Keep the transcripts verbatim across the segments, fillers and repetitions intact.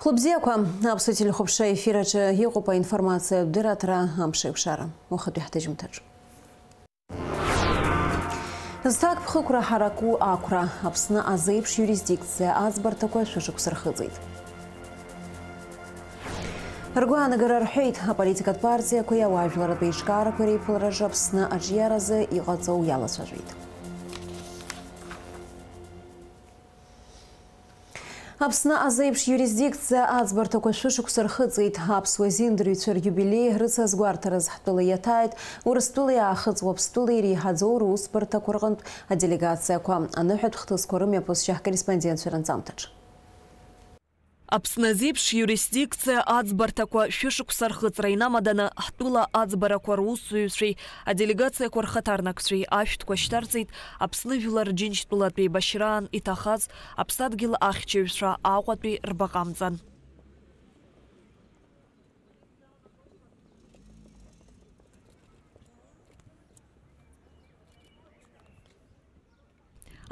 Хәлыбзиақәа, Аԥсуа телехәаԥшра ефир аҿы иҟоуп аинформациатә дырраҭара Амшеикәшара. Уахатәи ҳҭыжьымҭаҿ. Зҭак ԥхықәра ҳараку ақәра, Аԥсны азеиԥш иурисдикциа аӡбарҭақәа шәышықәса рхыҵит. Ргәаанагара рҳәеит аполитикатә партиақәеи ауаажәларратә еиҿкаарақәеи реиԥылараҿы Аԥсны аҿиаразы иҟаҵоу иалацәажәеит. Аԥсны азеиԥш иурисдикциа аӡбарҭақәа шәышықәса рхыҵит. Аԥсуа зиндырҩцәа риубилеи рыцазгәарҭараз ҳтәыла иаҭааит Урыстәылеи Аахыҵ Уаԥстәылеи иреиҳаӡоу русбарҭақәа рҟынтә аделегациақәа. Аныҳәатә хҭысқәа рымҩаԥысшьа ҳкорреспондентцәа рынҵамҭаҿ. Аԥсны азеиԥш иурисдикциа аӡбарҭақәа шәышықәса рхыҵра инамаданы, ҳтәыла аӡбарақәа русзуҩцәеи аделегациақәа рхаҭарнакцәеи ашәҭқәа шьҭарҵеит Аԥсны Жәлар Џьынџьтәылатә еибашьраан иҭахаз Аԥсадгьыл ахьчаҩцәа Аҟәатәи рбаҟа амҵан.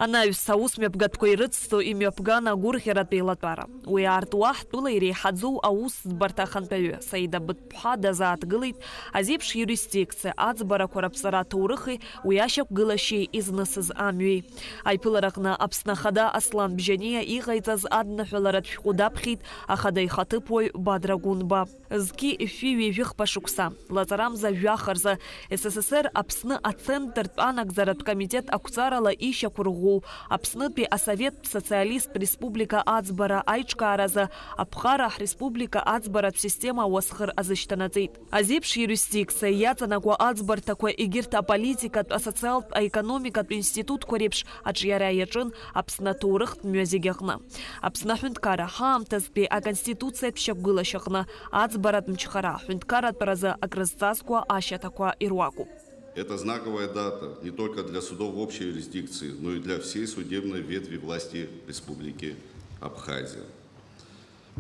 Анаҩс аус мҩаԥгатәқәа ирыцҵо имҩаԥган агәырӷьаратә еилатәара. Уи аартуа ҳтәыла иреиҳаӡоу аусӡбарҭа ахантәаҩы Саида Быҭәԥҳа дазааҭгылеит азеиԥш иурисдикциа аӡбарақәа раԥҵара аҭоурыхи уи ашьақәгылашьеи изнысыз амҩеи. Аиԥылараҟны Аԥсны Ахада Аслан Бжьаниа иҟаиҵаз адныҳәаларатә шәҟәы даԥхьеит Ахада ихаҭыԥуаҩ Бадра Гәынба. Зқьи жәшәи ҩажәи хԥа шықәса, лаҵарамза жәаха рзы, С С С Р Аԥсны ацентртә анагӡаратә комитет ақәҵарала ишьақәырӷәӷәоу Аԥснытәи Асоветтә Социалисттә Республика аӡбара аиҿкааразы аԥҟара ҳреспублика аӡбаратә система ауасхыр азышьҭанаҵеит. Азеиԥш иурисдикциа иаҵанакуа аӡбарҭақәа егьырҭ аполитикатә, асоциалтә, аекономикатә институтқәа реиԥш аҿиара иаҿын Аԥсны аҭоурыхтә мҩа зегьы аҟны. Аԥсны аҳәынҭқарра ҳаамҭазтәи аконституциатә шьақәгылашьаҟны аӡбаратә мчхара аҳәынҭқарратәразы акрызҵазкуа ашьаҭақәа ируакуп. Это знаковая дата не только для судов общей юрисдикции, но и для всей судебной ветви власти Республики Абхазия.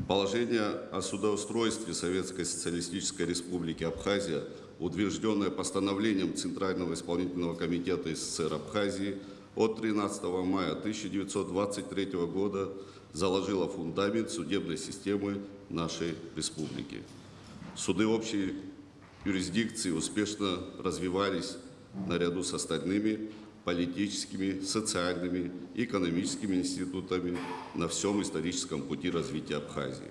Положение о судоустройстве Советской Социалистической Республики Абхазия, утверждённое постановлением Центрального исполнительного комитета С С С Р Абхазии от тринадцатого мая тысяча девятьсот двадцать третьего года, заложило фундамент судебной системы нашей республики. Суды общей юрисдикции успешно развивались наряду с остальными политическими, социальными и экономическими институтами на всём историческом пути развития Абхазии.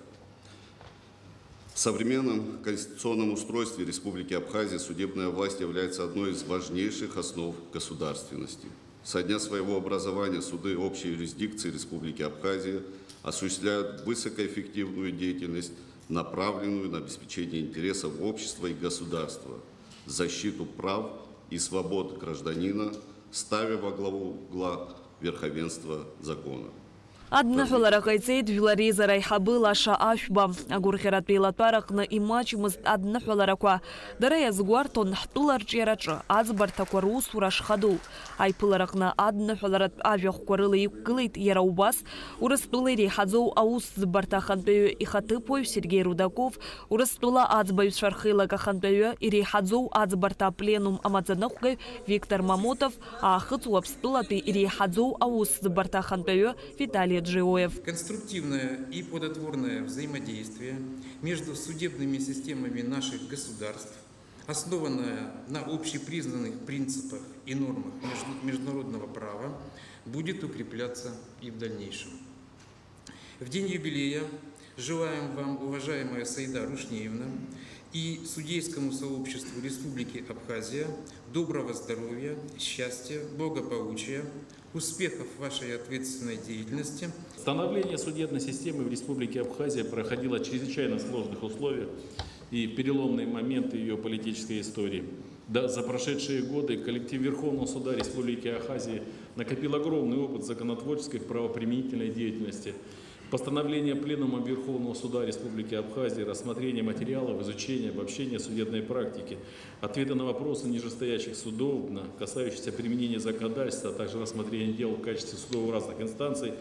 В современном конституционном устройстве Республики Абхазия судебная власть является одной из важнейших основ государственности. Со дня своего образования суды общей юрисдикции Республики Абхазия осуществляют высокоэффективную деятельность, направленную на обеспечение интересов общества и государства, защиту прав и свобод гражданина, ставя во главу угла верховенство закона. Адныҳәалара ҟаиҵеит Жәлар Реизара аиҳабы Лаша Ашәба. Агәырӷьаратә еилатәараҟны имаҷмызт адныҳәаларақәа. Дара иазгәарҭон ҳтәыла арҿиараҿы аӡбарҭақәа русура шхадоу. Аиԥылараҟны адныҳәаларатә ажәахәқәа рыла иқәгылеит иара убас Урыстәыла иреиҳаӡоу аусӡбарҭа ахантәаҩы ихаҭыԥуаҩ Сергеи Рудаков, Урыстәыла аӡбаҩцәа рхеилак ахантәаҩы, иреиҳаӡоу аӡбарҭа апленум амаӡаныҟәгаҩ Виктор Мамотов, Аахыҵ Уаԥстәылатәи иреиҳаӡоу аусӡбарҭа ахантәаҩы Виталий Джиоев. Конструктивное и плодотворное взаимодействие между судебными системами наших государств, основанное на общепризнанных принципах и нормах между-, международного права, будет укрепляться и в дальнейшем. В день юбилея желаем вам, уважаемая Саида Рушниевна, и судейскому сообществу Республики Абхазия доброго здоровья, счастья, благополучия, успехов в вашей ответственной деятельности. Становление судебной системы в Республике Абхазия проходило в чрезвычайно сложных условиях и в переломные моменты её политической истории. Да, за прошедшие годы коллектив Верховного суда Республики Абхазия накопил огромный опыт законотворческой и правоприменительной деятельности. Постановление Пленума Верховного суда Республики Абхазия, рассмотрение материалов, изучение, обобщение судебной практики, ответы на вопросы нижестоящих судов, на касающиеся применения законодательства, а также рассмотрения дел в качестве судов разных инстанций,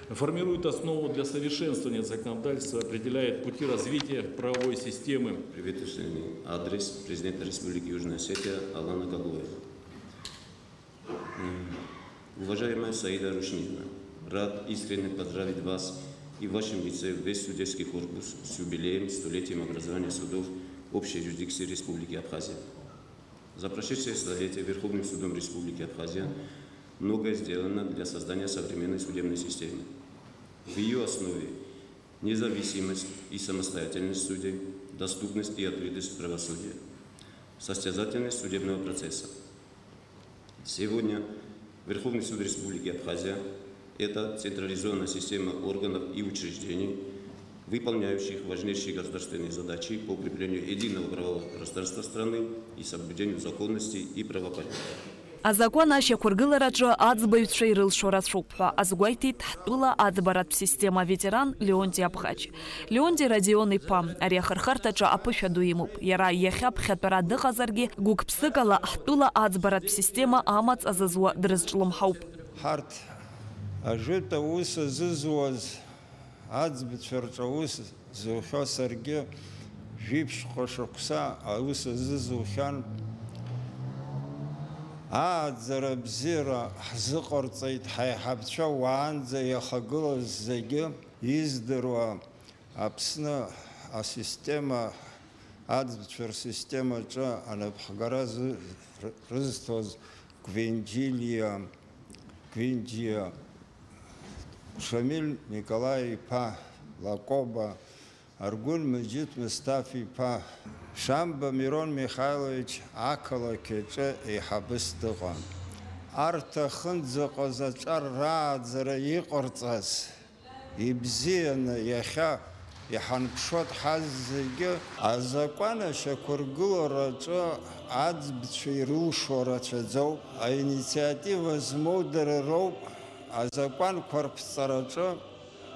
формирует основу для совершенствования законодательства, определяет пути развития правовой системы. Приветственный адрес президента Республики Южная Осетия Алана Каглоева. М, уважаемая Саида Рушниевна, рад искренне поздравить вас И в вашем лице весь судейский корпус с юбилеем, столетием образования судов общей юрисдикции Республики Абхазия. За прошедшее столетие Верховным судом Республики Абхазия многое сделано для создания современной судебной системы. В ее основе независимость и самостоятельность судей, доступность и открытость правосудия, состязательность судебного процесса. Сегодня Верховный суд Республики Абхазия — это централизованная система органов и учреждений, выполняющих важнейшие государственные задачи по укреплению единого правового пространства страны и соблюдению законности и правопорядка. Азакәан ашьақәыргылараҿы аӡбаҩцәа ирылшо рацәоуп ҳәа азгәеиҭеит ҳтәыла аӡбаратә система аветеран Леонти Абӷаџь. Леонти Родион-иԥа ари ахырхарҭаҿы аԥышәа ду имоуп. Иара иахьа ԥхьатәара дыҟазаргьы, гәык-ԥсыкала ҳтәыла аӡбаратә система амаҵ азызуа дрызҿлымҳауп. Ҳарҭ ажәытә аус азызуаз, аӡбцәа рҿы аус зухьо саргьы жәиԥшьҟа шықәса аус азызухьан. Ааӡара бзиара ҳзыҟарҵеит ҳаиҳабцәа уаанӡа иахагылаз зегьы издыруа Аԥсны асистема аӡбцәа рсистемаҿы анапхгара зы-, рызҭоз Гвенџьилиа, Гвенџьиа, Шамиль Николаи-иԥа Лакоба, Аргәын Мыџьыҭ Мысҭаф-иԥа, Шамба Мирон Михайлович ақалақь аҿы еиҳабыс дыҟан. Арҭ ахынӡаҟаз аҿар рааӡара иҟарҵаз, ибзианы иахьа иҳанԥшуа дҳаз зегьы, азакәан ашьақәыргылараҿы аӡбцәа ирылшо рацәаӡоуп, аинициатива змоу дара роуп, азакәанқәа рԥҵараҿы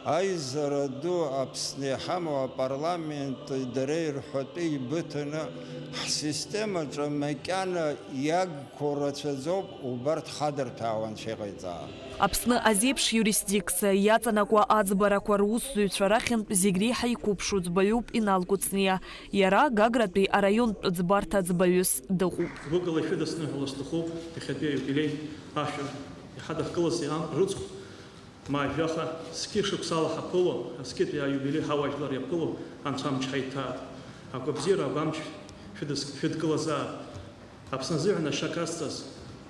аизара ду Аԥсны иҳамоу апарламенти дареи рҳәатәы еибыҭаны ҳсистемаҿы макьана иагқәоу рацәаӡоуп, убарҭ хадырҭәаауа анцәа иҟаиҵаа. Аԥсны азеиԥш иуристдикциа иаҵанакуа аӡбарақәа русзуҩцәа рахьынтә зегь реиҳа иқәыԥшу ӡбаҩуп Инал Кәыҵниа. Иара Гагратәи араионтә ӡбарҭа ӡбаҩыс дыҟоуп. Гәыкала ишәыдысныҳәало сҭахуп иахьатәи аиубилеи ашәа иҳадыхгылаз иан рыцхә. Ма жәаха, зқьи шықәсала ҳаԥыло, азқьытәи аиубилеи ҳауаажәлар иаԥыло Анцәа амч ҳаиҭааит. Агәабзиара агәамч шәыдыс-, шәыдкылазаап. Аԥсны азыҳәан ашьа казҵаз,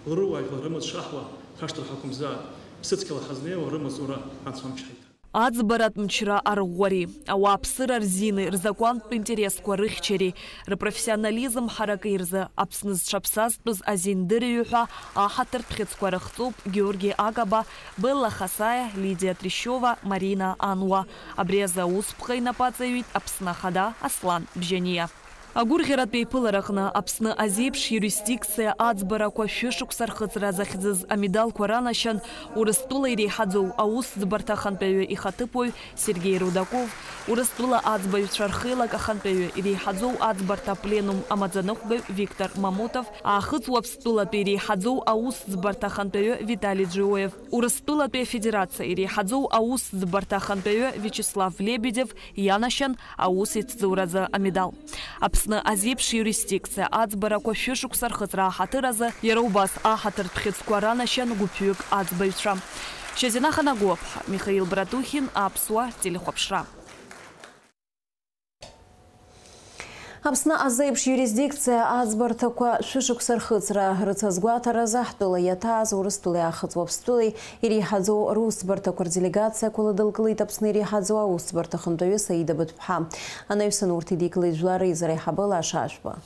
лрыуаажәлар рымаҵ шаҳуа хашҭыр ҳақәымзаап. Ԥсыцқьала ҳазнеиуа рымаҵура Анцәа амч ҳаиҭааит. Аӡбаратә мчра арӷәӷәареи, ауааԥсыра рзини, рзакәантә интересқәа рыхьчареи, рпрофессионализм ҳараки рзы Аԥсны зҽаԥсазтәыз азин дырҩы ҳәа аҳаҭыртә хьыӡқәа рыхҵоуп Георги Агоба, Белла Хасаиа, Лидиа Трещева, Марина Ануа. Абри азы аусԥҟа инапы аҵаҩит Аԥсны Ахада Аслан Бжьаниа. Агәырӷьаратә еиԥылараҟны Аԥсны азеиԥш иуристдикциа аӡбарақәа шәышықәса рхыҵра захьӡыз амедалқәа ранашьан Урыстәыла иреиҳаӡоу аусӡбарҭа ахантәаҩы ихаҭыԥуаҩ Сергеи Рудаков, Урыстәыла аӡбаҩцәа рхеилак ахантәаҩы иреиҳаӡоу аӡбарҭа апленум амаӡаныҟәгаҩ Виктор Мамутов, Аахыҵ Уаԥстәылатәи иреиҳаӡоу аусӡбарҭа ахантәаҩы Витали Џиоев, Урыстәылатәи Афедерациа иреиҳаӡоу аусӡбарҭа ахантәаҩы Виачеслав Лебедев ианашьан аус иҭҵуразы амедал. Аԥсны азеиԥш иуристдикциа аӡбарақәа шәышықәса рхыҵра аҳаҭыр азы иара убас аҳаҭыртә хьыӡқәа ранашьан гәыԥҩык аӡбаҩцәа. Шьазина Ханагәаԥҳа, Михаил Братухин, Аԥсуа телехәаԥшра. Аԥсны азеиԥш иуристдикциа аӡбарҭақәа шәышықәса рхыҵра рыцазгәаҭаразы ҳтәыла иаҭааз Урыстәылеи Аахыҵ Уаԥстәылеи иреиҳаӡоу русӡбарҭақәа рделегациақәа лыдылкылеит Аԥсны иреиҳаӡоу аусӡбарҭа ахантәаҩы Саида Быҭәԥҳа. Анаҩсан урҭ идикылеит жәлар реизара аиҳабы Лаша Ашәба.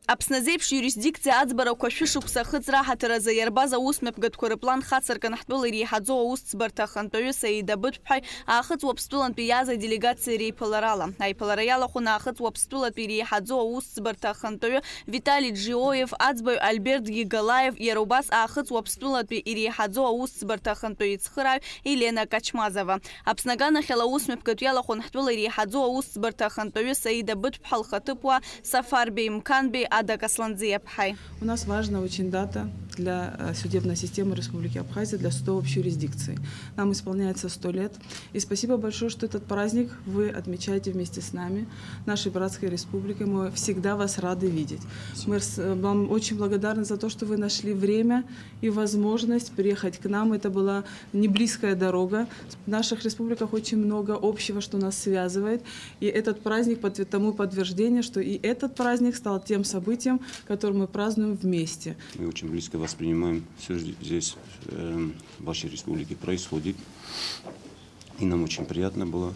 Аԥсны азеиԥш иуристдикциа аӡбарақәа шәышықәса ахыҵра аҳаҭыр азы иарбаз аусмҩаԥгатәқәа рыплан хацыркын ҳтәыла иреиҳаӡоу аусӡбарҭа ахантәаҩы Саида Быҭәԥҳаи Аахыҵ Уаԥстәылантәи иааз аделегациа реиԥыларала. Аиԥылара иалахәын Аахыҵ Уаԥстәылатәи иреиҳаӡоу аусӡбарҭа ахантәаҩы Витали Џиоев, аӡбаҩ Альберт Гигалаев, иара убас Аахыҵ Уаԥстәылатәи иреиҳаӡоу аусӡбарҭа ахантәаҩы ицхырааҩ Елена Качмазова. Аԥсны аганахьала аусмҩаԥгатә иалахәын ҳтәыла иреиҳаӡоу аусӡбарҭа ахантәаҩы Саида Быҭәԥҳа лхаҭыԥуаа Сафарбеи Мқанбеи Ада Касланӡиаԥҳаи. У нас важная очень дата. для э, судебной системы Республики Абхазия, для судов общей юрисдикции. Нам исполняется сто лет. И спасибо большое, что этот праздник вы отмечаете вместе с нами, нашей братской республикой. Мы всегда вас рады видеть. Мы с- э, вам очень благодарны за то, что вы нашли время и возможность приехать к нам. Это была не близкая дорога. В наших республиках очень много общего, что нас связывает. И этот праздник подтвер- тому подтверждение, что и этот праздник стал тем событием, которое мы празднуем вместе. Мы очень близко воспринимаем все здесь, э, в вашей республике происходит. И нам очень приятно было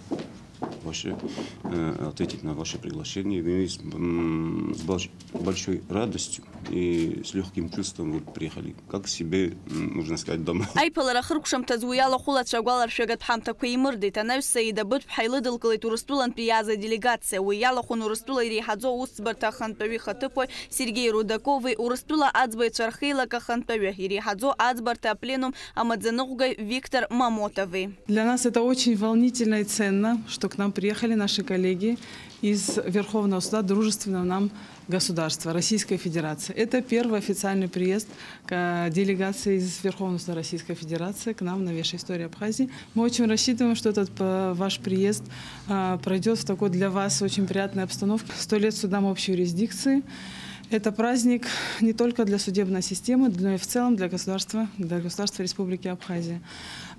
ваше, э, ответить на ваше приглашение. И мы с, м, с больш- большой радостью и с легким чувством вот приехали, как себе, м, можно сказать, дома. Аиԥылара ахыркәшамҭаз уи алахәылацәа агәаларшәагатә ҳамҭақәа еимырдеит. Анаҩс Саида Быҭәԥҳа илыдылкылеит Урыстәылантәи иааз аделегациа. Уи иалахәын Урыстәыла иреиҳаӡоу аусӡбарҭа ахантәаҩы ихаҭыԥуаҩ Сергеи Рудакови, Урыстәыла аӡбаҩцәа рхеилак ахантәаҩы, иреиҳаӡоу аӡбарҭа апленум амаӡаныҟәгаҩ Виктор Мамотови. Для нас это очень волнительно и ценно, что к нам приехали наши коллеги из Верховного суда дружественного нам государства, Российской Федерации. Это первый официальный приезд к- делегации из Верховного суда Российской Федерации к нам в новейшей истории Абхазии. Мы очень рассчитываем, что этот э, ваш приезд а, пройдет в такой для вас очень приятной обстановке. Сто лет судам общей юрисдикции. Это праздник не только для судебной системы, но и в целом для государства, для государства Республики Абхазия.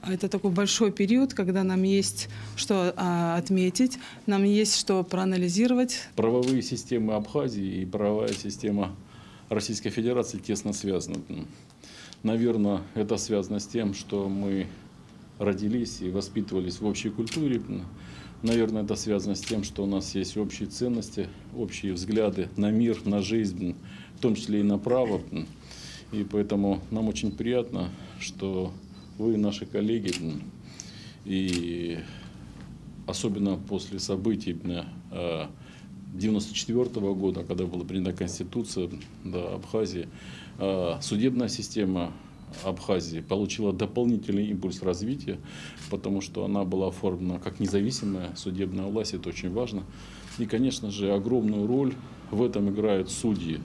А Это такой большой период, когда нам есть что а, отметить, нам есть что проанализировать. Правовые системы Абхазии и правовая система Российской Федерации тесно связаны. Наверное, это связано с тем, что мы родились и воспитывались в общей культуре. Наверное, это связано с тем, что у нас есть общие ценности, общие взгляды на мир, на жизнь, в том числе и на право. И поэтому нам очень приятно, что вы, наши коллеги, и особенно после событий э, девяносто четвёртого года, когда была принята Конституция, да, Абхазии, э, судебная система Абхазии получила дополнительный импульс развития, потому что она была оформлена как независимая судебная власть, это очень важно. И, конечно же, огромную роль в этом играют судьи.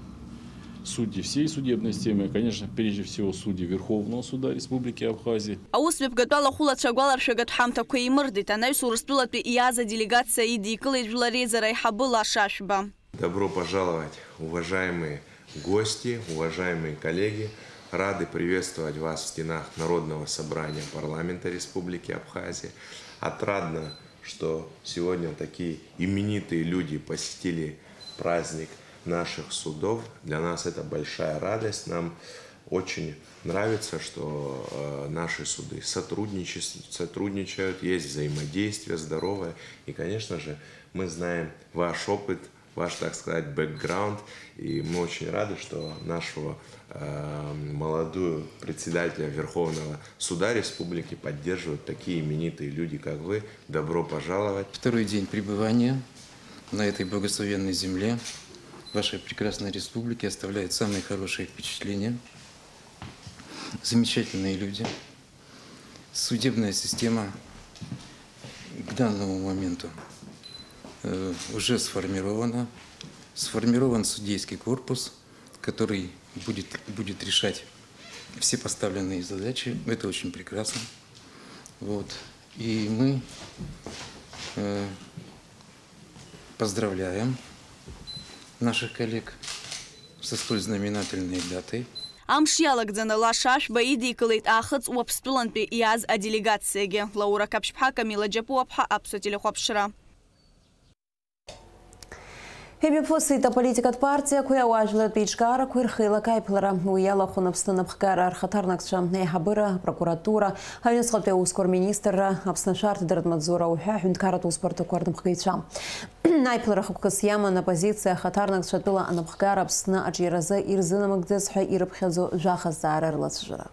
Судьи всей судебной системы, конечно, прежде всего судьи Верховного суда Республики Абхазия. Аусмҩаԥгатә алахәылацәа агәаларшәагатә ҳамҭақәа еимырдеит. Анаҩс Урыстәылатәи иааз аделегациа идикылеит Жәлар Реизара аиҳабы Лаша Ашәба. Добро пожаловать, уважаемые гости, уважаемые коллеги! Рады приветствовать вас в стенах Народного собрания парламента Республики Абхазия. Отрадно, что сегодня такие именитые люди посетили праздник наших судов. Для нас это большая радость. Нам очень нравится, что э, наши суды сотрудничес- сотрудничают, есть взаимодействие здоровое. И, конечно же, мы знаем ваш опыт, ваш, так сказать, бэкграунд. И мы очень рады, что нашего э, молодую председателя Верховного суда республики поддерживают такие именитые люди, как вы. Добро пожаловать! Второй день пребывания на этой благословенной земле вашей прекрасной республики оставляет самые хорошие впечатления. Замечательные люди. Судебная система к данному моменту э, уже сформирована. Сформирован судейский корпус, который будет, будет решать все поставленные задачи. Это очень прекрасно. Вот. И мы э, поздравляем наших коллег со столь знаменательной датой. Амш иалагӡаны Лаша Ашәба идикылеит Аахыҵ Уаԥстәылантәи иааз аделегациагьы. Лаура Қаԥшьԥҳа, Камила Џьапуаԥҳа, Аԥсуа телехәаԥшра. Имҩаԥысит аполитикатә партиақәеи ауаажәларратә еиҿкаарақәеи рхеилак аиԥылара. Уи иалахәын Аԥсны анапхгара рхаҭарнакцәа, аиҳабыра, апрокуратура, аҩныҵҟатәи аусқәа рминистрра, Аԥсны ашәарҭадаратә маҵзура уҳәа аҳәынҭқарратә усбарҭақәа рнапхгаҩцәа. Аиԥылара хықәкыс иаман аоппозициа ахаҭарнакцәа тәыла анапхгара Аԥсны аҿиаразы ирзынамыгӡац ҳәа ирыԥхьаӡо жәаха зҵаара рылацәажәара.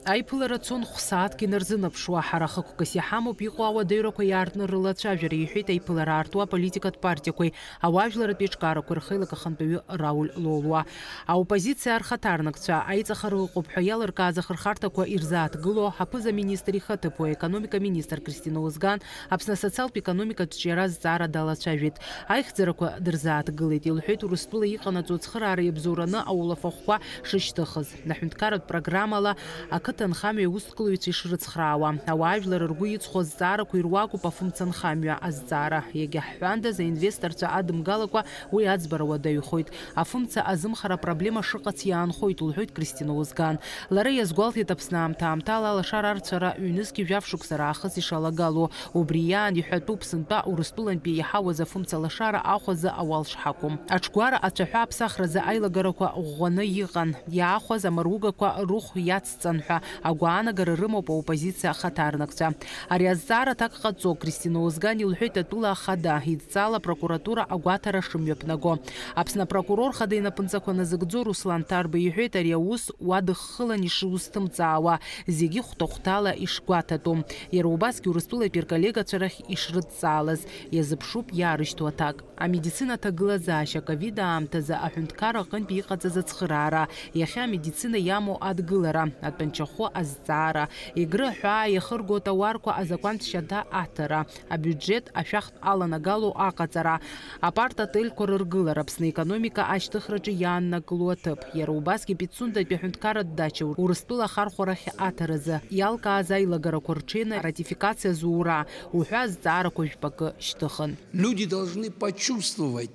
Аиԥылара цон хә-сааҭк инарзынаԥшуа. Ҳара хықәкыс иҳамоуп иҟоу ауадаҩрақәа иаартны рылацәажәара, иҳәеит аиԥылара аартуа аполитикатә партиақәеи ауаажәларратә еиҿкаарақәеи рхеилак ахантәаҩы Рауль Лолуа. Аоппозициа рхаҭарнакцәа аиҵахара ыҟоуп ҳәа иалыркааз ахырхарҭақәа ирзааҭгыло аԥыза-министр ихаҭыԥуаҩ, аекономика министр Кристина Озган, Аԥсны асоциалтә-економикатә ҿиара азҵаара далацәажәеит. Аихьӡарақәа дырзааҭгылеит, илҳәеит Урыстәыла иҟанаҵо ацхыраара иабзоураны аулафахәқәа шышьҭыхыз, аҳәынҭқарратә программала ақыҭанхамҩа аусҭгылаҩцәа ишрыцхраауа, ауаажәлар ргәы иҵхо азҵаарақәа ируакуп афымца анхамҩа азҵаара. Иагьа ҳҳәандаз, аинвесторцәа адымгалакәа уи аӡбара уадаҩхоит. Афымца азымхара апроблема шыҟац иаанхоит, лҳәоит Кристина Озган. Лара иазгәалҭеит Аԥсны аамҭа-аамҭала алашара арцәара ҩнызқьи жәаф шықәса раахыс ишалагало. Убри иаан иҳәатәуп, сынтәа Урыстәылантәи иаҳауаз афымца лашара ахә азы ауал шҳақәым. Аҽгәара ацәаҳәа аԥсахразы аилагарақәа ӷәӷәаны иҟан. Иаахәаз амаругақәа рыхә иацҵан ҳәа агәаанагара рымоуп аоппозициа ахаҭарнакцәа. Ари азҵаара аҭак ҟаҵо, Кристина Озган илҳәеит атәыла ахада, идҵала апрокуратура агәаҭара шымҩаԥнаго. Аԥсны апрокурор хада инапынҵақәа назыгӡо Руслан Ҭарба иҳәеит ари аус уадыххылан ишузҭымҵаауа, зегьы хәҭа-хәҭала ишгәаҭатәу. Иара убасгьы Урыстәылатәи рколлегацәа рахь ишрыдҵаалаз иазыԥшуп иаарышьҭуа аҭак. Амедицина аҭагылазаашьа, ковид аамҭазы аҳәынҭқарра аҟынтәи иҟаҵаз ацхыраара, иахьа амедицина иамоу адгылара, атәанчахәы азҵаара, Егры аҳәаа иахырго атауарқәа азакәантә шьаҭа аҭара, абиуџьет ашәахтә аланагало аҟаҵара, апарт-отельқәа рыргылара, Аԥсны аекономика ашьҭыхраҿы иааннакыло аҭыԥ, иара убасгьы Пицундатәи аҳәынҭқарратә дача Урыстәыла ахархәарахь аҭаразы иалкааз аилагарақәа рҽеины аратификациа зура уҳәа азҵаарақәа жәпакы шьҭыхын. Люди должны почувствовать,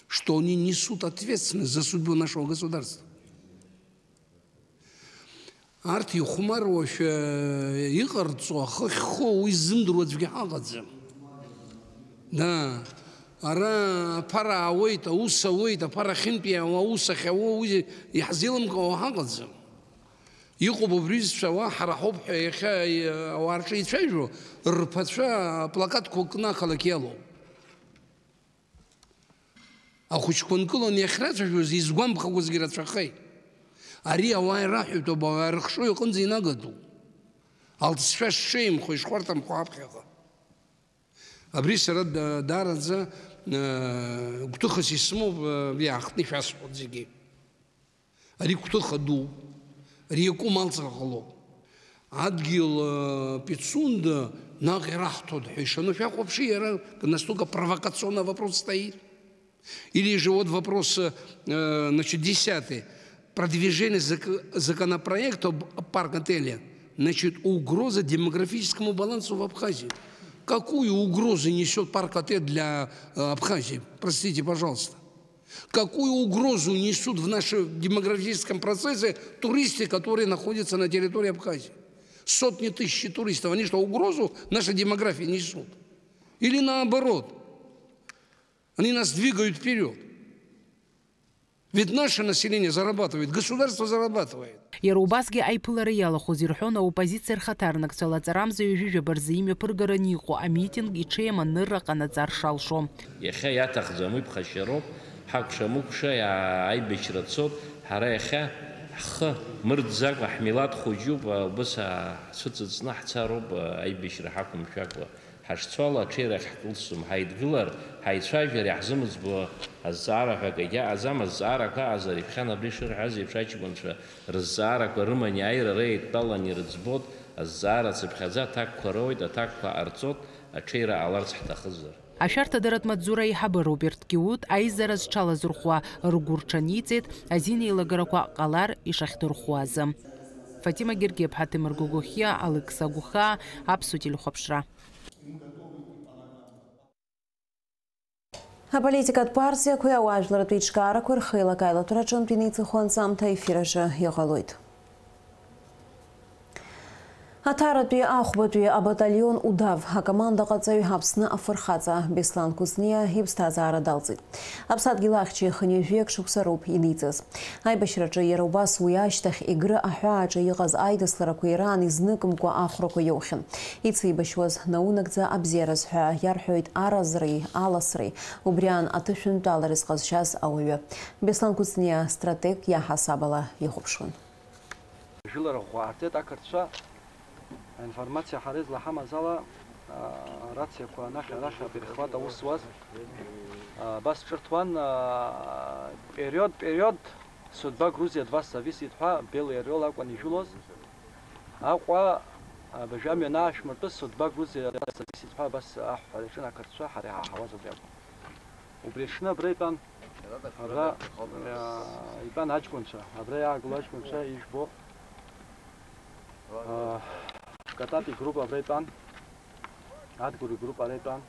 что они несут ответственность за судьбу нашего государства. Арҭ ихәмаруашәа иҟарҵо ахы ахьхоу уи ззымдыруа аӡәгьы ҳаҟаӡам. Да, ара аԥара аауеит, аус ауеит, аԥара ахьынтәи ауа, аус ахьауоу уи иаҳзеилымкаауа ҳаҟаӡам. Иҟоуп убри зцәаауа, ҳара ҳауп ҳәа иахьа ауаа рҿы ицәажәо, рԥацәа плакатқәа кны ақалақь иалоуп. Ахәыҷқәа нкыланы иахьрацәажәоз изгәамԥхакәазгьы рацәахеит. Ари ауаа ираҳәатәуп, ауаа ирыхшоу иҟынӡа инагатәуп. Алҵшәа шҽеимхо, ишхәарҭамхо аԥхьаҟа. Абри сара да-, даараӡа, э, гәҭыхас исымоуп, э, иаахтны ишәасҳәоит зегьы. Ари гәҭыха ду, ари иакәым алҵра ҟалоуп. Адгьыл, э, Пицунда наҟ ираҳҭоит ҳәа ишану шәахәаԥши, иара настолько провокационный вопрос стоит. Или же вот вопрос, э, значит, десятый. Продвижение зак-, законопроекта об парк-отеле, значит, угроза демографическому балансу в Абхазии. Какую угрозу несёт парк-отель для, э, Абхазии? Простите, пожалуйста. Какую угрозу несут в нашем демографическом процессе туристы, которые находятся на территории Абхазии? Сотни тысяч туристов. Они что, угрозу нашей демографии несут? Или наоборот? Они нас двигают вперёд. Ведь наше население зарабатывает, государство зарабатывает. Иара убасгьы аиԥылара иалахәыз ирҳәон аоппозициа рхаҭарнакцәа лаҵарамза ҩажәижәаба рзы имҩаԥыргараны иҟоу амитинг иҽеим анырра ҟанаҵар шалшо. Иахьа иаҭахӡам, уи ԥхашьароуп, ҳакәша-мыкәша иаа-, аибашьра цоит, ҳара иахьа ҳхы мырӡакәа ҳмилаҭ хәыҷуп, убас ҳцәыҵыҵны ҳцароуп, аибашьра ҳақәымшәакәа. Ҳашцо ала аҽеира ахькылсуам, ҳаидгылар, ҳаицәажәар иаҳзымыӡбо азҵаара ҳәа акагьы аҟаӡам, азҵаарақәа аҟазар, иԥхьан абри шырҳәаз еиԥш аҷкәынцәа рызҵаарақәа рыман иааир ара еидтәалан ирыӡбот, азҵаара цыԥхьаӡа аҭакқәа роуеит, аҭакқәа ҟарҵот, аҽеира ҟаларц ҳҭахызар. Ашәарҭадаратә маҵзура аиҳабы Роберт Киут аизара зҽалазырхәуа ргәы рҽаниҵеит азин еилагарақәа ҟалар ишахьдырхәуазы. Фатима Гергеԥҳа, Ҭемыр Гогохиа, Алықьса Гәхаа, Аԥсуа телехәаԥшра. Аполитикатә партиақәеи ауаажәларратә еиҿкаарақәеи рхеилак аилатәараҿынтә инеиҵыху анҵамҭа аефир аҿы иҟалоит. Аҭаратәи ахәбатәи абаталион Удав акомандаҟаҵаҩ Аԥсны афырхаҵа Беслан Кәыҵниа иԥсҭазаара далҵит. Аԥсадгьыл ахьча ихынҩажәи акы шықәса роуп иниҵаз. Аибашьраҿы иара убас уи ашьҭахь Егры аҳәааҿы иҟаз аидысларақәа ираан изныкымкәа ахәрақәа иоухьан. Ицеибашьуаз наунагӡа абзиараз ҳәа иарҳәоит аразреи аласреи, убри аан аҭышәынтәалареи зҟазшьаз ауаҩы. Беслан Кәыҵниа стратег иаҳасаб ала ихәаԥшуан. Жәылара ӷәӷәа ҟарҵеит ақырҭцәа. Аинформациа ҳара излаҳамаз ала, а, арациақәа анахь-арахь аперехват аус зуаз, а, абас ҿырҭуан, а, период, период, судьба Грузии от вас зависит ҳәа Белый орел акәын ижәылоз. Аҟәа, а, абыржәы амҩа анаашәмыртәыз, судьба Грузии от вас зависит ҳәа абас аҳәҳәара иаҿын ақырҭцәа, ҳара иҳаҳауаз убри акәын. Убри аҽны абра итәан, абра, а, итәан аҷкәынцәа, абра иаагыло аҷкәынцәа ижәбо. А, Катати игруппа абра итәан, Адгәыр игруппа ара итәан,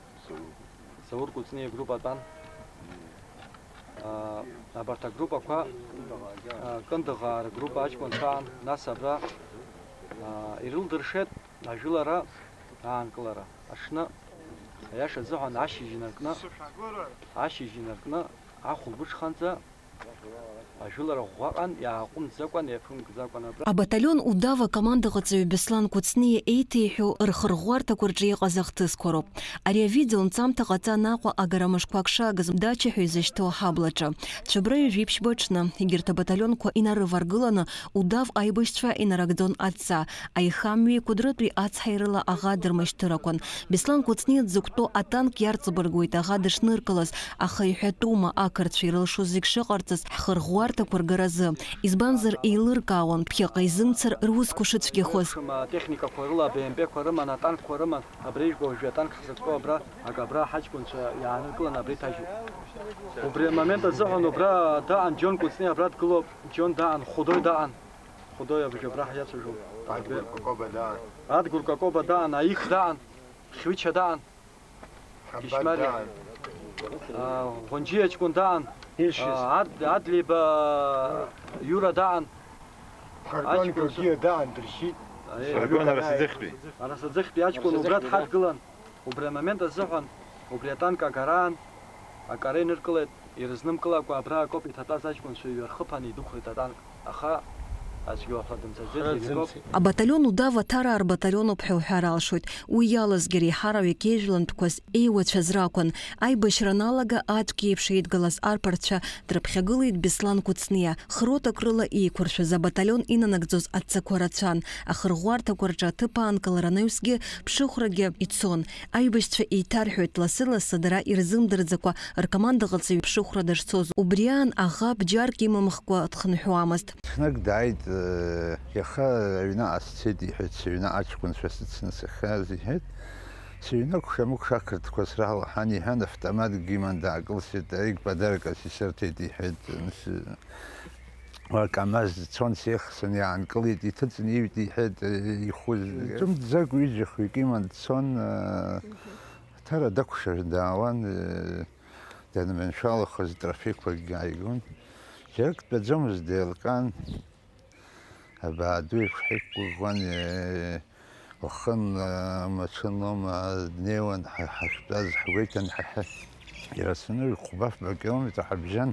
Заур Кәыҵниа игруппа атәан. А, абарҭ агруппақәа, а, Кындыӷаа ргруппа аҷкәынцәа аан, нас абра, а, ирылдыршеит ажәылара аанкылара. Аҽны, аиаша азыҳәан, ашьыжь инаркны, ашьыжь инаркны ахәылбыҽханӡа ажәылара ӷәӷәаҟан, иааҟәымҵӡакәан, иаԥымгӡакәан абра. Абаталион Удав акомандаҟаҵаҩ Беслан Кәыҵниа еиҭеиҳәо рхырӷәӷәарҭақәа рҿы иҟаз ахҭысқәа роуп. Ари авидео нҵамҭа ҟаҵан Аҟәа агара мышқәак шагыз Дача ҳәа изышьҭоу аҳаблаҿы. Цәыбра ҩажәи ԥшьба аҽны, егьырҭ абаталионқәа инарываргыланы, Удав аибашьцәа инарыгӡон адҵа, аихамҩеи Кәыдрытәи ацҳаирыла аӷа дырмышьҭырақәан. Беслан Кәыҵниа дзықәтәоу атанк иарҵабыргуеит аӷа дышныркылаз, аха иҳәатәума ақырҭцәа ирылшоз зегь шыҟарҵаз ҳхырӷәӷәарҭақәа ргаразы? Избанзар, еилыркаауан, ԥхьаҟа изымцар русқәа шыцәгьахоз. Атехникақәа рыла, АБМП-қәа рыман, атанкқәа рыман, абри ижәбо уажәы атанк ҳзықәтәоу абра, ак-, абра ҳаҷкәынцәа иааныркылан абра иҭажьуп. Убри амомент азыҳәан убра даан Џьон Кәыҵниа, абра дгылоуп, Џьон даан, Хәыдои даан. Хәыдои абжьы абра ҳиацәажәон. Адгәыр Какоба даан. Адгәыр Какоба даан, Аих даан, Хьвича даан. Ҳамбар Кишмариа даан. А, Ӷәанџьиа ҷкәын даан. Иршьыз. А, Ад-, Адлеиба Иура даан. Ардон Аҷкәын Георгиа даан, дыршьит. Аиеи. Ардон Арасаӡыхьтәи. Арасаӡыхьтәи аҷкәын убра дҳадгылан. Убри амомент азыҳәан, убри атанк агараан, акара иныркылеит, ирызнымкылакәа абра акоуп иҭатәаз аҷкәынцәа иҩархыԥан идәықәлеит атанк, аха аӡәгьы уаҳа дымцаӡеит, зегь акоуп. Абаталион Удав Аҭараа рбаталионуп ҳәа уҳәар алшоит. Уи иалазгьы реиҳараҩык еижәлантәқәаз еиуацәаз ракәын. Аибашьра аналага, аӡәк иеиԥш еидгылаз арԥарцәа дрыԥхьагылеит Беслан Кәыҵниа. Хротак рыла еиқәыршәаз абаталион инанагӡоз адҵақәа рацәан. Ахырӷәӷәарҭақәа рҿы аҭыԥ аанкылара анаҩсгьы ԥшыхәрагьы ицон. Аибашьцәа еиҭарҳәоит, лассы-лассы дара ирзымдырӡакәа ркомандаҟаҵаҩ ԥшыхәра дышцоз. Убри аан аӷа бџьарк имамхкәа дхынҳәуамызт. Ҽнак дааит, э, иаха аҩныҟа сцеит, иҳәеит, сыҩны аҷкәынцәа сыцны сахьааз, иҳәеит. Сыҩны акәша-мыкәша ақырҭқәа сралаҳан, иҳәан, автоматгьы иман даакылсит, аик подаркас исырҭеит, иҳәеит. Нас, уа КамАЗ цон, сеихсны иаанкылеит, иҭыҵны иҩит, иҳәеит, ихәыз. Ҿымҭӡакәа ҩыџьа-хҩык иман дцон, Аҭара дакәшар даауан, данманшәалахоз трафикқәакгьы ааигон. Џьарак дтәаӡомызт, деилкаан, абаа ду еиԥш ҳаиқәгәыӷуан, уахынла, мачынлома днеиуан, ҳа-, ҳахьтәаз ҳгәеиҭан, ҳа-, ҳа-, ирацәаны ҩ-хәба-фба километр ҳабжьан.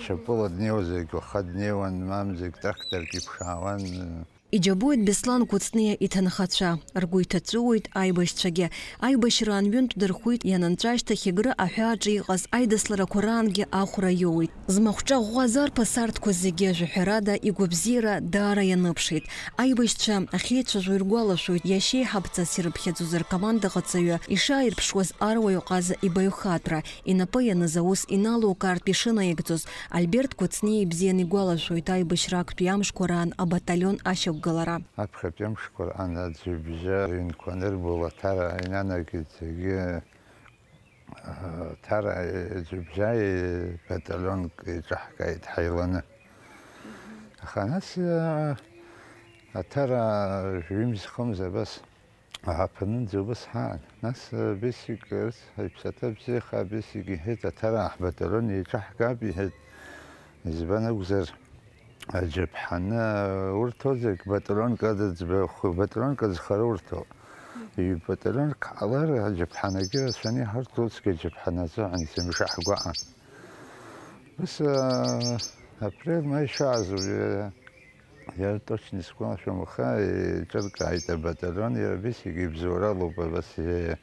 Шьапыла днеиуазаргь, уаха днеиуан, мамзаргь тракторк иԥшаауан. Иџьабоит Беслан Кәыҵниа иҭынхацәа, ргәы иҭаҵәыуоит аибашьцәагьы. Аибашьраан ҩынтә дырхәит, ианынҵәа ашьҭахь Егры аҳәааҿы иҟаз аидысларақәа раангьы ахәра иоуеит. Змахәҿа ӷәӷәаз арԥыс арҭқәа зегьы, жәаҳәарада, игәабзиара даара ианыԥшит. Аибашьцәа ахьеицәажәо иргәалашәоит, иашьеиҳабҵас ирыԥхьаӡоз ркомандаҟаҵаҩы ишааирԥшуаз аруаҩ ҟаза ибаҩхатәра, инапы ианыз аус иналукаартә ишынаигӡоз, Альберт Кәыҵниа ибзианы игәалашәоит аибашьра актәи амшқәа раан абаталион ашьақәгылара. Аԥхьатәи амшқәа раан аӡҩыбжьа рыҩнқәа анырбо, Аҭара инанагеит зегьы, Аҭара аӡҩыбжьа баталионк еиҿаҳкааит ҳаиланы. Аха нас, а, Аҭара жәимз-хымз абас Аҳаԥанынӡа убас ҳаан. Нас, э, Бесик, ырц, иԥсаҭа бзиахаа Бесик иҳәеит, Аҭараа ҳбаталион еиҿаҳкаап, иҳәеит. Избан акәзар, аџьаԥҳаны урҭоу зегь баталионк ада ӡбахә, баталионк аӡхара урҭоу. Ҩ-баталионк ҟалар, аџьаԥҳанагьы рацәаны иҳарҭо, усгьы аџьаԥҳаны азыҳәан зымша ҳгәаҟан. Ус, э, апрель, маи шәааз, уи, Иара точно исгәалашәом, аха еиҿыркааит абаталион, иара Бесик ибзоуралоуп, абас е-,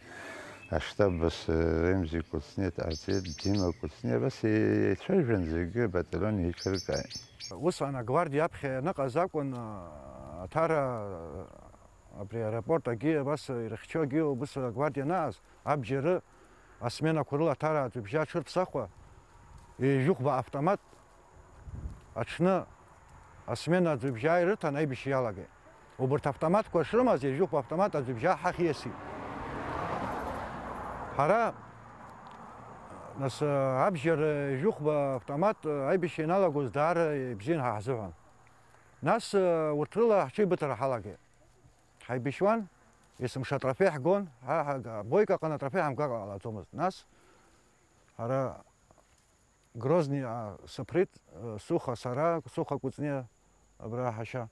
Аштаб ас Ремзи Кәыҵниа дҟарҵеит, Дима Кәыҵниа, абас еицәажәан зегьы абаталион еиҿыркааит. Усҟан агвардиа аԥхьа ианыҟаз акәын, Аҭара, абри аеропорт агьы абас ирыхьчогьы убыс агвардиа анааз, абџьары асменақәа рыла Аҭара аӡҩыбжьа аҽырԥсахуа, ҩажәихәба автомат аҽны асмена аӡҩыбжьаа ирыҭан аибашьра иалагеит. Убырҭ автоматқәа шрымаз, ҩажәихәба автомат аӡҩыбжьаа ҳахь ииасит. Ҳара, нас, абџьар ҩажәихәба автомат аибашьра ианалагоз даара ибзиан ҳа ҳзыҳәан. Нас, урҭ рыла ҳҽеибыҭара ҳалагеит. Ҳаибашьуан, есымша атрофеи ҳгон, ҳа, ҳа, Бойко аҟны атрофеи ҳамгакәа ҟалаӡомызт. Нас, ҳара Грозниа сыԥрит, Суха сара, Суха Кәыҵниа абра ҳашьа.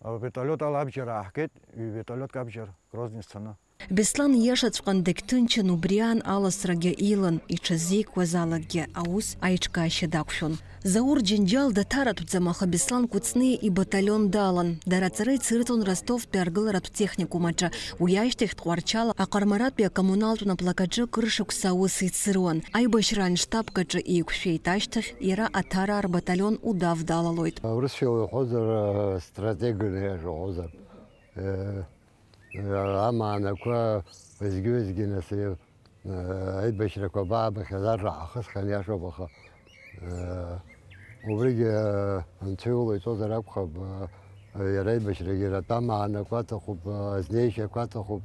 Авертолиот ала абџьар ааҳгеит, ҩ-вертолиотк абџьар Грозни сцаны. Беслан ииашаҵәҟьан дагьҭынчын, убри аан аласрагьы илан, иҽазикуаз алакгьы аус аиҿкаашьа дақәшәон. Заур Џьынџьал даҭаратәӡам, аха Беслан Кәыҵниа ибаталион далан. Дара аҵара ицәырҵуан Ростовтәи аргыларатә техникум аҿы. Уи ашьҭахь Тҟәарчал аҟармаратәи акоммуналтә наплакаҿы кыр шықәса аус ицыруан. Аибашьраан штабк аҿы еиқәшәеит. Ашьҭахь иара Аҭараа рбаталион удав далалоит. Урысшәала иҳәозар, стратегны иажәа уҳәозар, э, э, амаанақәа уеизгьы-уеизгьы нас, э, аибашьрақәа баабахьаз арра ҳахысхьан иашоуп, аха, э, убригьы, э, анцәа иула иҵозар акәхап, э, иара аибашьрагьы иара атәы амаанақәа аҭахуп, э, азнеишьақәа аҭахуп,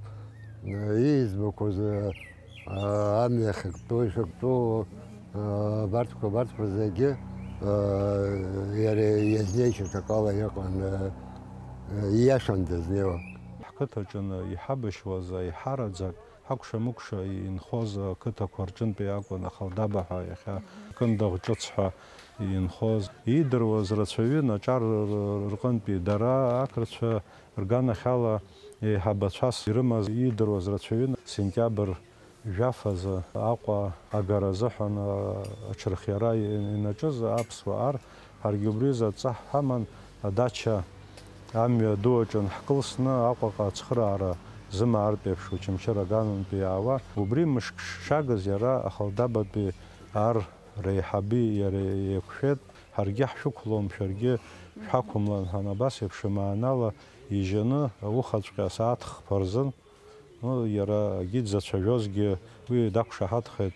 э, ииӡбақәоз, э, э, амҩа ахьыктәу, ишыктәу, э, абарҭқәа, абарҭқәа зегьы, э, иара иазнеишьақәак ала иҟан, э, э, ииашан дазнеиуа. Ҳқыҭаҿы иҳабашьуаз аиҳараӡак ҳакәша-мыкәша инхоз ақыҭақәа рҿынтәи акәын Ахалдаба ҳәа, иахьа Кындыӷ ҿыц ҳәа инхоз. Иидыруаз рацәаҩын, аҿар р-, р-, рҟынтәи дара, ақырҭцәа рганахьала еиҳабацәас ирымаз иидыруаз рацәаҩын. Сентиабр жәаф азы Аҟәа агара азыҳәан, а, аҽырхиара и-, инаҿыз аԥсуа ар, ҳаргьы убри азы адҵа ҳаман, адача амҩа ду аҿы ҳкылсны Аҟәаҟа ацхыраара зымаартә еиԥш Очамчыра аганынтәи иаауа, убри мышк шагыз иара Ахалдабатәи ар реиҳаби иареи еиқәшәеит, ҳаргьы ҳшәықәлом, шәаргьы шәҳақәымлан ҳәа, абас еиԥш имаанала ижьаны, аухаҵәҟьа асааҭ хԥа рзын, ну, иара агьи дзацәажәозгьы уи дақәшаҳаҭхеит,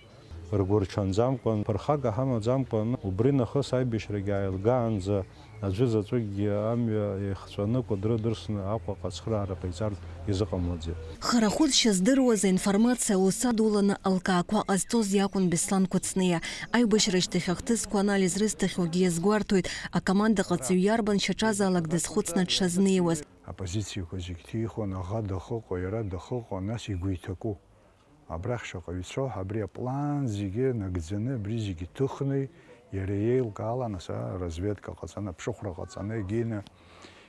ргәы рҽанӡамкәан, ԥырхага ҳамаӡамкәан, убри нахыс аибашьрагьы ааилгаанӡа аӡәы заҵәыкгьы амҩа еихҵәаны, кәыдры дырсны Аҟәаҟа ацхыраара ҟаиҵарц изыҟамлаӡеит. Харахәыцшьа здыруаз аинформациа аус адуланы алкаақәа ҟазҵоз иакәын Беслан Кәыҵниа. Аибашьра ашьҭахь ахҭысқәа анализ рызҭахьоугьы иазгәарҭоит, акомандаҟаҵаҩ иарбан шьаҿазаалак дазхәыцны дшазнеиуаз. Апозициақәа зегь ҭихуан, аӷа дахыҟоу, иара дахыҟоу, нас игәы иҭаку. Абрахь шаҟаҩ ицо, абри аплан зегьы нагӡаны, абри зегьы ҭыхны, иара иеилкаала, нас, а, разведка ҟаҵаны, аԥшыхәра ҟаҵаны, егьины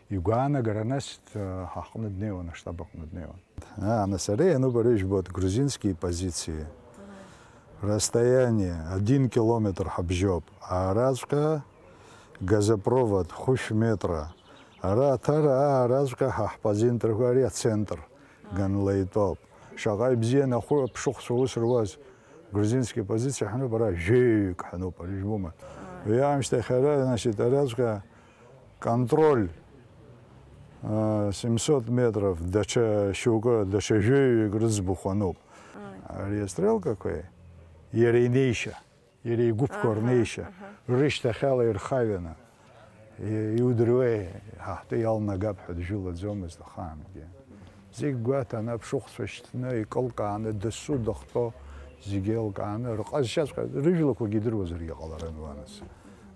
игәаанагара, нас, а, ҳаҟны днеиуан, аштаб аҟны днеиуан. А, нас ара иануп, ара ижәбоит, грузинские позиции. Расстояние один километр ҳабжьоуп. Аараҵәҟьа газопровод хәышә метра. Ара Аҭара аараҵәҟьа ҳа ҳпозициақәа, ари ацентр. Ганла итәоуп. Шаҟа ибзиан ахәы аԥшыхәцәа ус руаз. Грузинский позициа ҳануп, ара жәаҩык ҳануп, ари жәбома. Уи аамышьҭахь ара, значит, араҵәҟьа контроль, а, семьсот метров, даҽа шьоукы, даҽа жәаҩык рыӡбахә ануп. Ари астрелкақәеи иара инеишьа. Иара игәыԥқәа Аҳа, рнеишьа, аҳа. Рышьҭахьала ирхаҩаны, и-, иудыруеи, ҳа ҳтәы иалнагап ҳәа джәылаӡомызт ахаангьы. Зегь гәаҭаны, аԥшыхәцәа шьҭны, икылкааны, дасу дахьтәоу зегьы еилкааны, рҟазшьаҵәҟьа, рыжәлақәагьы идыруазаргьы ҟаларын уанӡа.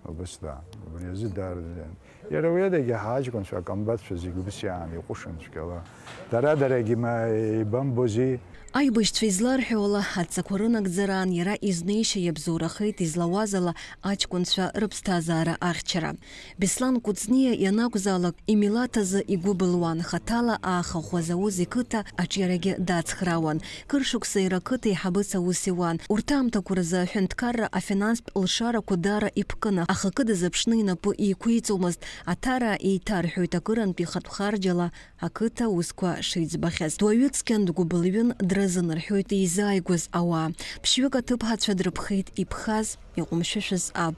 Убыс да, убри азы даараӡа. Иара уи адагьы ҳаҷкәынцәа, акомбатцәа зегь убыс иаан иҟәышын цәгьала. Дара-дарагьы ма ибамбози. Аибашьцәа изларҳәо ала, адҵақәа рынагӡараан иара изнеишьа иабзоурахеит излауаз ала аҷкәынцәа рыԥсҭазаара ахьчара. Беслан Кәыҵниа ианакәзаалак имилаҭ азы игәы былуан, хаҭала аахахәы азауз иқыҭа аҿиарагьы дацхраауан. Кыр шықәса иара ақыҭа еиҳабыс аус иуан. Урҭ аамҭақәа рзы аҳәынҭқарра афинанстә лшарақәа даара иԥкын, аха акы дазыԥшны инапы еиқәиҵомызт. Аҭара еиҭарҳәоит акырынтә ихатә харџьала ақыҭа аусқәа шиӡбахьаз. Дуаҩы цқьан, дгәыбылҩын, дразын рҳәоит еизааигәаз ауаа. Ԥшьҩык аҭыԥҳацәа дрыԥхеит иԥхаз, иҟәымшәышәыз аб.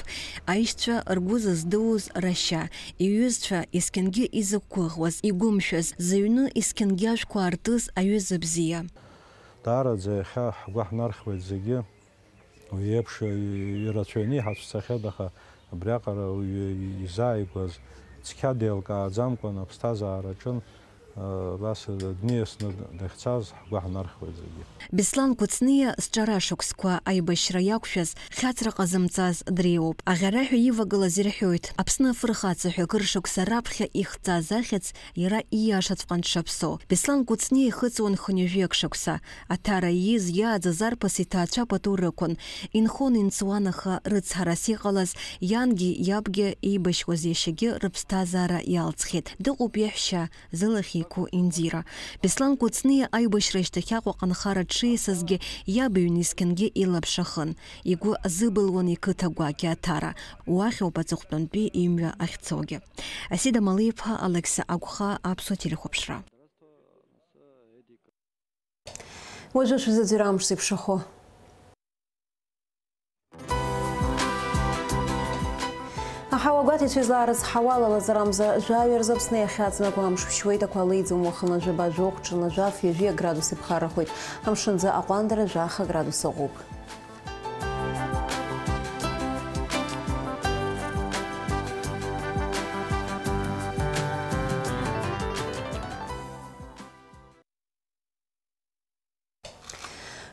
Аишьцәа ргәы зыздууз рашьа, иҩызцәа есқьынгьы изықәгәыӷуаз, игәымшәаз, зыҩны есқьынгьы ажәқәа аартыз аҩыза бзиа. Даараӡа иахьа ҳгәы ҳнархуеит зегьы. Уи еиԥш ирацәаҩны иҳацәцахьеит, аха абриаҟара уаҩы изааигәаз цқьа деилкааӡамкәан аԥсҭазаара аҿын, абас дниасны дахьцаз ҳгәы ҳнархуеит зегьы. Беслан Кәыҵниа зҿара шықәсқәа аибашьра иақәшәаз, хьаҵра ҟазымҵаз дреиуоуп. Аӷьараҳәа ивагылаз ирҳәоит, Аԥсны афырхаҵа ҳәа кыр шықәса раԥхьа ихҵаз ахьӡ иара ииашаҵәҟьан дшаԥсоу. Беслан Кәыҵниа ихыҵуан хынҩажәи акы шықәса. Аҭара ииз, иааӡаз арԥыс иҭаацәа пату рықәын. Инхон-инҵуан, аха рыцҳарас иҟалаз иангьы иабгьы еибашьуаз иашьагьы рыԥсҭазаара иалҵхьеит. Дыҟоуп иаҳәшьа, зылахь еиқәу Индира. Беслан Кәыҵниа аибашьра ашьҭахь Аҟәаҟа анхара дшиасызгьы иаб иҩны есқьынгьы илаԥш ахын. Игәы азыбылуан иқыҭа гәакьа Аҭара. Уахь ауп аҵыхәтәантәи имҩа ахьцогьы. Асида Малиа-иԥа, Алықьса Агәхаа, Аԥсуа телехәаԥшра. Уажәы шәзыӡырҩ амш зеиԥшрахо. Аҳауа гәаҭеицәа излаарыцҳауа, алалаҵарамза жәаҩа рзы Аԥсны иахьаҵнагоу амш ԥшьуеит, ақәа леиӡом уахынла жәаба жәохә, ҽынла жәаф, ҩажәи градус иԥхаррахоит. Амшынӡы аҟәандара жәаха градус ыҟоуп.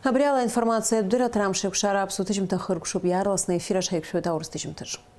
Абри ала аинформациатә дырраҭара Амш еиқәшара аԥсуа ҭыжьымҭа хыркәшоуп, иаарласны аефир аҿы ҳаиқәшәоит аурыс ҭыжьымҭаҿ.